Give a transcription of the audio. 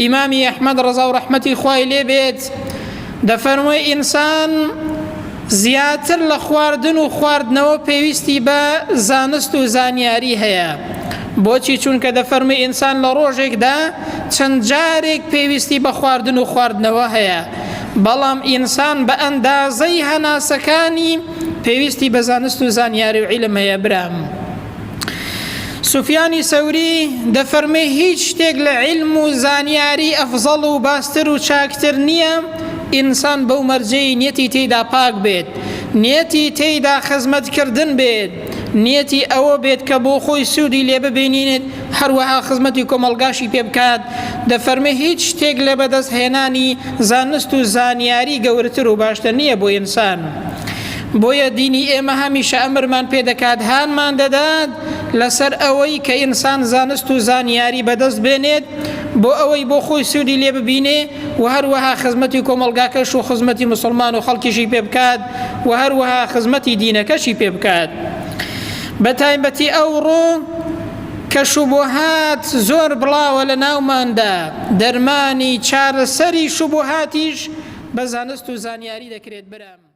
ئیمامی ئەحمەد ڕەزا و ڕەحمەتی خوای لێ بێت دەفەرموێ ئینسان زیاتر لە خواردن و خواردنەوە پێویستی بە زانست و زانیاری هەیە بۆچی چونکە دەفەرموێ ئینسان لە ڕۆژێکدا چەند جارێک پێویستی بە خواردن و خواردنەوە هەیە بەڵام ئینسان بە ئەندازەی هەناسەکانی پێویستی بە زانست و زانیاری و عیلم هەیە برام. سوفیانی سەوری دەفەرمێ هیچ شتێک لە عیلم و زانیاری ئەفزەڵ و باستر و چاکتر نییە ئینسان بەو مەرجەی نیەتی تێیدا پاک بێت نیەتی تێیدا خزمەتکردن بێت نیەتی ئەوە بێت کە بۆ خۆی سوودی لێ ببینێت هەروەها خزمەتی کۆمەڵگاشی پێ بکات دەفەرمێ هیچ شتێک لە بەدەست هێنانی زانست و زانیاری گەورەتر و باشتر نییە بۆ ئینسان. بۆیە دینی ئێمە هەمیشە ئەمرمان پێ دەکات هانمان دەدات لەسەر ئەوەی کە ئینسان زانست و زانیاری بەدەست بێنێت بۆ ئەوەی بۆ خۆی سوودی لێ ببینێ و هەروەها خزمەتی کۆمەڵگاکەش و خزمەتی مسلمان و خەڵکیشی پێ بکات و هەروەها خزمەتی دینەکەشی پێ بکات بە تایبەتی ئەوڕۆ کە شوبهات زۆر بڵاوە لە ناوماندا دەرمانی چارەسەری شوبهاتیش بە زانست و زانیاری دەکرێت برام.